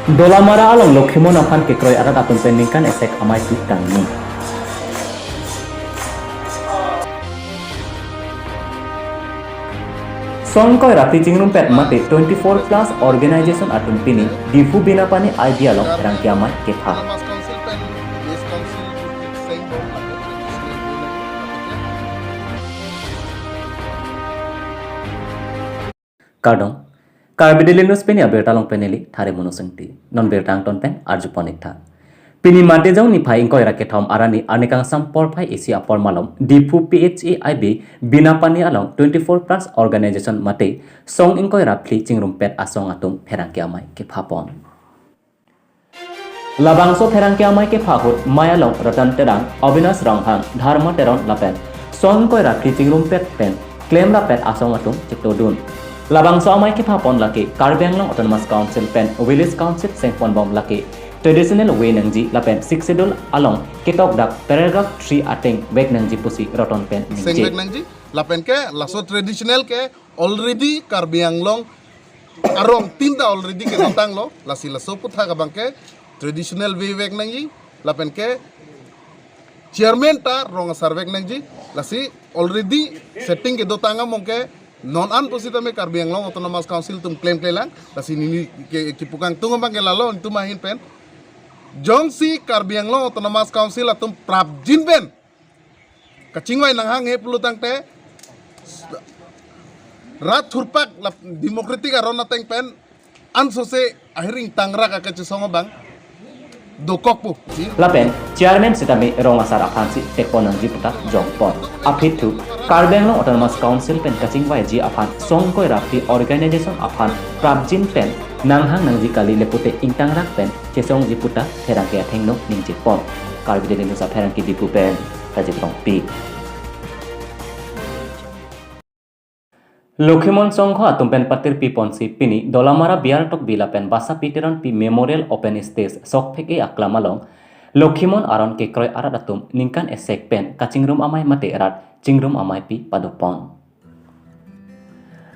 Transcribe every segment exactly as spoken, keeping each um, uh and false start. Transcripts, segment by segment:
Dolamara along Lokhimon aphan kekroi arat atum pen ningkan esek amaipi kangni. Song ingkoi ra phli chingrumpet mate twenty-four plus organization atum pini Diphu Binapani I B along pherangke amai kepha. Kardom. Karbi Daily News pini abirta along pen neli Thare Mono Sengti. Non birta angton pen arjupon ik tha. Pini Matijong niphai ingkoi ra kethom arni arni kangsam porphai isi apor malom Diphu P H A I B Binapani along twenty-four plus organization mate song ingkoi ra phli chingrumpet asong atum pherangke amai kephapon. Labangso pherangke amai kepha ahut mei along Ratan Terang, Avinash Ronghang, Dharma Teron lapen song ingkoi ra phli chingrumpet pen klemrapet asong atum chetongdun. Labangso amai kephapon lake Karbi Anglong Autonomous Council pen Village Council sengponbom lake traditional way nangji lapen Sixth Schedule along ketokdak paragraph three ateng vek nangji pusi roton pen ningje. Sengvek nangji lapen ke laso traditional ke already Karbi Anglong arong tinta already kedotanglo, lasi laso aphuthak abang ke traditional way vek nangji lapen ke chairman ta rong asar vek nangji, lasi already setting kedotang among ke non an pusitame Karbi Anglong Autonomous Council atum klemklelang, lasi neli ke kipukangtung abang ke lalo nelitum ahin pen. Jongsi Karbi Anglong Autonomous Council atum prapjin pen kachingvai nanghanghe pulo tangte rat thurpak lap democratic aron ateng pen ansose ahiring tangrak akachesong abang dokokpo. Lapen chairman sitame rong asar aphansi tekpon nangji puta jongpon. Aphi thu Karbi Anglong Autonomous Council pen kachingvaiji aphan song ingkoi ra phli organization aphan prapjin pen nanghang nangji kali lapulote ingtangrak pen chesongji puta pherangke athengno ningjepon. Karbi Daily News apherangke Diphu pen Rajit Rongpi. Lokhimon Songho atum pen patirpiponsi pini Dolamara B R Tokbi lapen Basapi Teronpi Memorial Open Stage sokphek-e aklam along Lokhimon aron kekroi arat atum ningkan esek pen kachingrum amai mate rat chingrum amaipi padopon.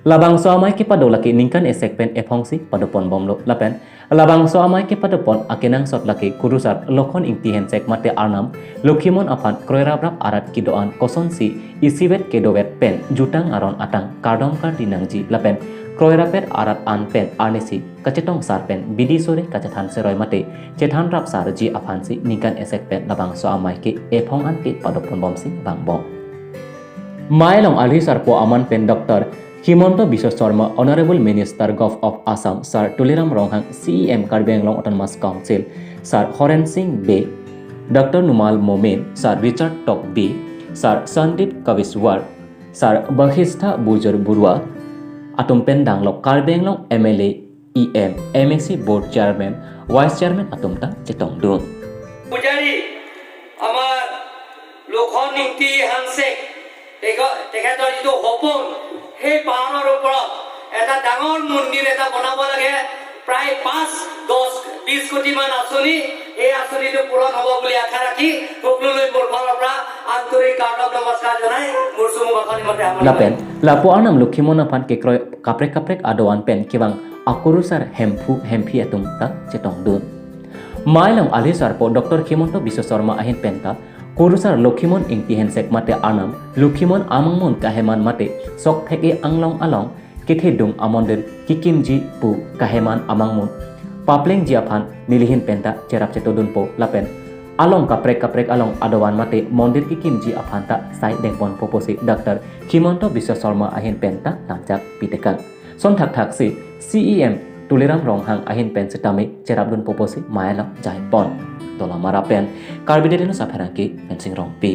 Labangso amai kepado lake ningkan esek pen ephongsi padoponbomlo lapen labangso amai kepadopon akenangsot lake kurusar Lokhon Ingti Hensek mate arnam Lokhimon aphan kroiraprap arat kedo-an kosonsi isivet kedovet pen jutang aron atang kardom kardi nangji lapen kroirapet arat an pen arnisi kachetongsar pen bidi sore kachethan seroi mate chethanrapsarji aphansi ningkan esek pen labangso amai ke ephong an kepadoponbomsi vangbom. Mei along alhi sarpo aman pen Doctor Himanta Biswa Sarma, Honorable Minister Govt of Assam, Sir Tuliram Ronghang, C E M Karbi Anglong Autonomous Council, Sir Horen Sing Bey, Doctor Numal Momin, Sir Richard Tokbi, Sir Sandeep Kavishwar, Sir Bakhistha Bujur Burwa atum pen danglok Karbi Anglong M L A, E M, M A C Board Chairman, Vice Chairman atum ta chetongdun. পূজাৰী, আমাৰ লক্ষণ ইংতি হানছে, তেখ-, তেখেতৰ যিটো সপোন, সেই পাহাৰৰ ওপৰত এটা ডাঙৰ মন্দিৰ এটা বনাব লাগে। প্ৰায় পাঁচ, দহ, বিশ কোটি মান আঁচনি, এই আঁচনিটো পূৰণ হ'ব বুলি আশা ৰাখি সকলোলৈ মোৰ ফালৰ পৰা আন্তৰিক কৰ্তব্য নমস্কাৰ জনাই মোৰ চমু ভাষণ ইমানতে সামৰণি Lapen, lapu arnam Lokhimon aphan kekroi kaprek kaprek adoan pen kevang akurusar Hemphu Hemphi atum ta chetongdun. Mei along alhi sarpo Doctor Himanta Biswa Sarma ahin pen ta kurusar Lokhimon Ingti Hensek mate arnam Lokhimon amangmun kaheman mate sokphek-e anglong along kethedung amondir kekimji pu kaheman amangmun paplengji aphan nelihin pen ta cherap chetongdunpo lapen along kaprek kaprek along adoan mate mondir kekimji aphan ta sai dengponpo pusi Doctor Himanta Biswa Sarma ahin pen ta langjak pitekang. Son thakthaksi C E M Tuliram Ronghang ahin pen sitame cherapdunpo pusi mei along jaipon. Dolamara pen Karbi Daily News apherangke Mensing Rongpi.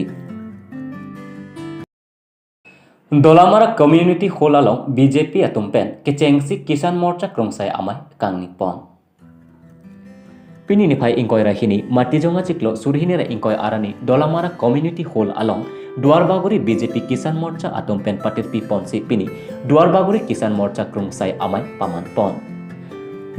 Dolamara Community Hall along B J P atum pen kechengsi Kisan Morcha krungsai amai kangnipon. Pini niphai ingkoi ra hini, Matijong achiklo surhini ra ingkoi arni Dolamara Community Hall along Duarbagori B J P Kisan Morcha atum pen patirpiponsi pini Duarbagori Kisan Morcha krungsai amai pamanpon.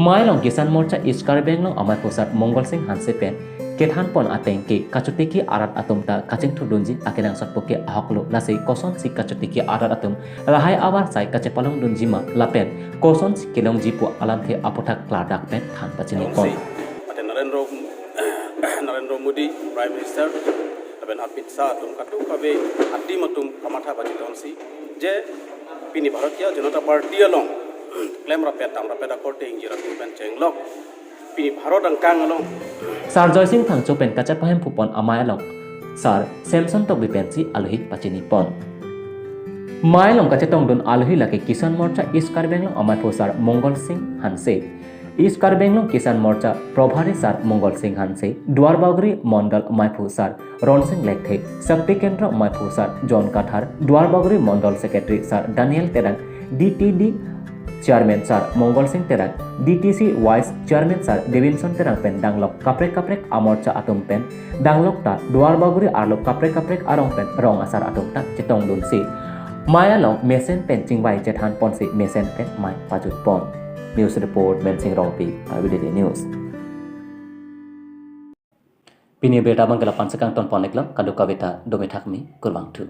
Mei along Kisan Morcha East Karbi Anglong amei pusat Mongol Sing Hanse pen kethan pon ateng ke kachotiki arat atum ta kachingthurdunji akenangsot puke ahoklo, lasi kosonsi kachotiki arat atum lahai avar sai kachepalongdunji ma lapen kosonsi kelongji pu alamthe aputhak klardak pen than pachini pon. Ate Narendra, Narendra Modi, Prime Minister, lapen Amit Shah atum kadokave adim atum kamatha pachini ponsi je pini Bharatiya Janata Party along klem rapet dam rapet akorte ingjir atum pen chenglok pini Bharat angkang along. Sar Joysing Phangcho pen kachepahemphu pon amei along Sar Samson Tokbi pensi alohi pachini pon. Mei along kachetongdun alohi lake Kisan Morcha East Karbi Anglong amaiphu Sar Mongol Sing Hanse, East Karbi Anglong Kisan Morcha Probhari Sar Mongol Sing Hanse, Duarbagori Mondol amaiphu Sar Ronsing Lekthe, Shakti Kendra amaiphu Sar John Kathar, Duarbagori Mondol Secretary Sar Daniel Terang, D T D Chairman Sar Mongol Sing Terang, D T C Vice Chairman Sar Davidson Terang pen danglok kaprek kaprek amorcha atum pen danglok ta Duarbagori arlo kaprek kaprek arong pen rong asar atum ta chetongdunsi mei along mesen pen chingvai chethan ponsi mesen pen mei pajut pon. News report Mensing Rongpi, R B D T News. Pini abirta abang ke lapu-an si kangton pon iklo, kadokave ta dome thakme, kurvangthu.